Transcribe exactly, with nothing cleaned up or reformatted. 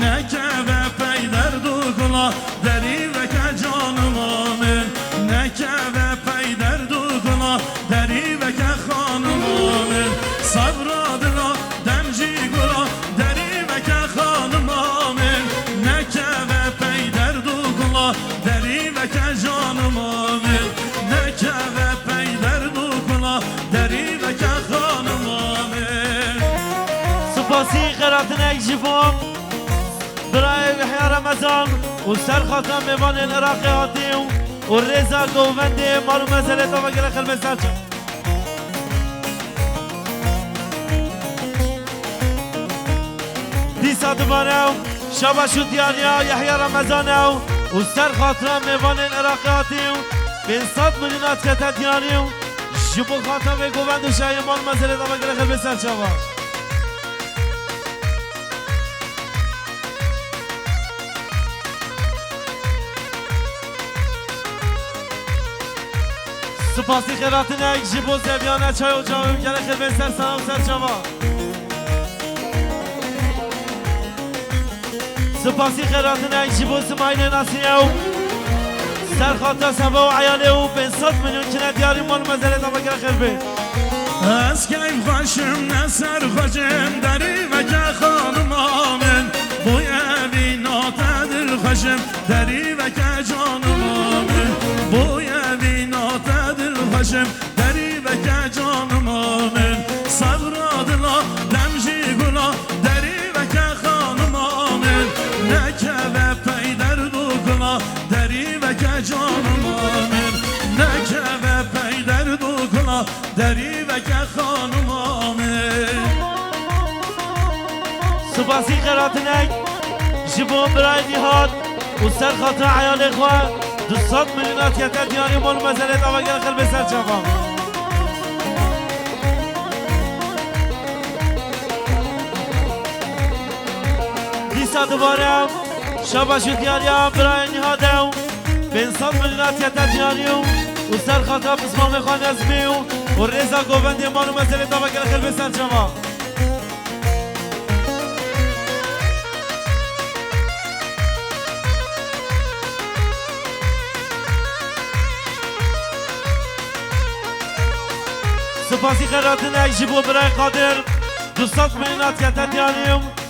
Nekeve pey derd û gula derî veke canima min. Nekeve pey derd û gula derî veke xanima min. Sebra dila dem jî gula derî veke xanima min. Nekeve pey derd û gula derî veke canima min. Nekeve pey derd û gula derî veke xanima min. Spasî xeratinek ji bo birayê Yehya Remezan û serxata mêvanên Iraqê hatî û rêza govendê mal û mezelê tava gelek xelbê ser çav. Dîsa dibare şabaş û diyariya Yehya Remezan e û ser xatira mêvanên Iraqê hatî û pênc sed milyonan dikete diyarî û ji bo xata vê govend û şahiyê mal û mezelê tava gelek xelbê ser çav. Spasî xêratinek ji bo zeviyane çay ocağım gelek xelbê ser sera û ser çava. Spasî xêratinek ji bo Simayîlê Nasî ew serxata seba û eyalê û pênc sed milyon kine diyarî mal û mezelê tava gelek xelbê. Ez keyf xweşim, ne serxweşim, derî veke xanima min. Boy evîna te dilxweşim, derî veke canima min. Boy evîna te dilxweşim, derî veke canima min. Sebra dila dem jî gula, derî veke xanima min. Nekeve pey derd û gula, derî veke canima min. Nekeve pey derd û gula, derî veke xanima min. Spasî xeratinek ji bo birayê Nîhat û ser xatira eyalê xwe du sed milyonan dikete diyarî mal û mezelê tava gelek xelbê ser çava. Dîsa dibare şabaş û diyariya birayê Nîhat ew pênc sed milyonan dikete diyarî û ser xatira pismamê xwe Nezmî û rêza govendê mal û mezelê tava gelek xelbê ser çava. Spasî xeratinek ji bo birayê Qadir du sed milyonan dikete diyarî.